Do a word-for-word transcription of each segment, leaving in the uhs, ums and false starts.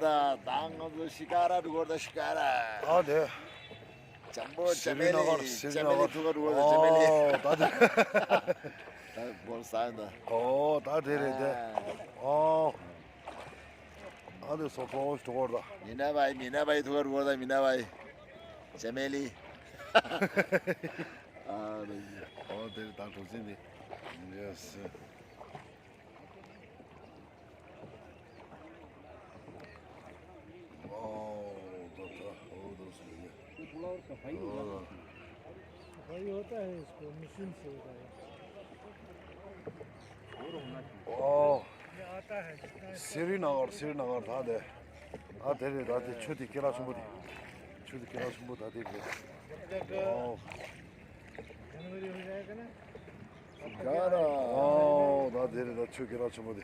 ད་ད་ང་ཚོ་ཤི་ཀ་ར་འགྲོ་གི་ཡོད་ད། ཤི་ཀ་ར། ད་དེ། ཇམ་པོ་ཇ་མེ་ལི། ཇ་མེ་ལི་ཐུག་ག་འགྲོ་གི་ཡོད་ད། ཇ་མེ་ལི། ཨོ་ད་དེ། ད་བོར་ས་ཡིན་ད། ཨོ་ད་དེ་རེད་དེ། ཨོ། ད་དེ་སོ་སོ་འགྲོ་གི་ཡོད་ད། མི་ན་བའི་མི་ན་བའི་ཐུག་ག་འགྲོ་གི་ཡོད་ད། མི་ན་བའི། ཇ་མེ་ལི། ཨ་ཨོ་དེ་རེད་ད། གྲོགས་ཅན་དེ། ཡེ་སི། ཨོ་ད་ད་ཨོ་ད་སུ་ཡིན། भाई होता है इसको, मशीन से होता है। ཨོ། ये आता है, जितना है। སི་རི་ན་གར། སི་རི་ན་གར་ད་དེ། ཨ་དེ་རེད་ད། དེ་ཆུ་དེ་སྐེ་རགས་ཆེན་པོ་དེ། ཆུ་དེ་སྐེ་རགས་ཆེན་པོ་ད་དེ་རེད། ཨོ། जनवरी हो जाएगा ना। ཤི་ཀ་ར། ཨོ་ད་དེ་རེད་ད། ཆུ་སྐེ་རགས་ཆེན་པོ་དེ།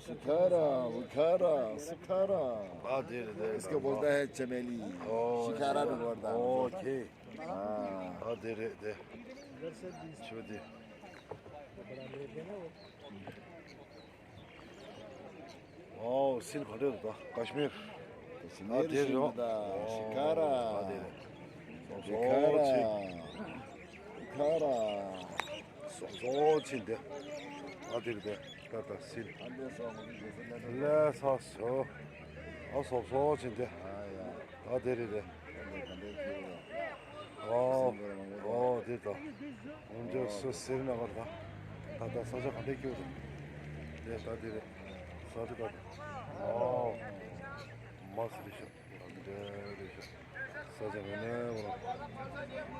ཤི་ཀ་ར། ཤི་ཀ་ར། ཤི་ཀ་ར། ཨ་དེ་རེད་དེ། इसको बोलता है चमेली। ཨོ། ཤི་ཀ་ར་འགྲོ་གི་ཡོད་ད། ཨོ་ཁེ། ཨ། ཨ་དེ་རེད་དེ། ཆུ་དེ། ཨོ་སིལ་ག་འདྲ་འདུག་ད། ཀ་ཤི་མིར། ཀ་ཤི་མིར། ཨ་དེ་རེད། ཤི་ཀ་ར། ཨ་དེ་རེད། ཤི་ཀ་ར། ཤི་ཀ་ར། སོ་སོ་ཕྱིན་ཏེ། ཨ་དེ་རེད་དེ། ད་ད་སིལ། ལས་ས་སོ། ཨ་སོ་སོ་ཕྱིན་ཏེ། ཨ་ཡ། ད་དེ་རེད་དེ། ཨོ། ཨོ་དེ་ད། འོན་ཀྱང་སུ་སེར་ན་བར་ད། ད་ད་ས་ཆ་ག་འདྲ་སྐྱིད་པོ་འདུག་དེ་ད་དེ་རེད། ས་ཆ་ད། ཨོ། མ་སི་རི་ཤ། ད་དེ་རེད་ཤ། ས་ཆ་ག་ནས་བར།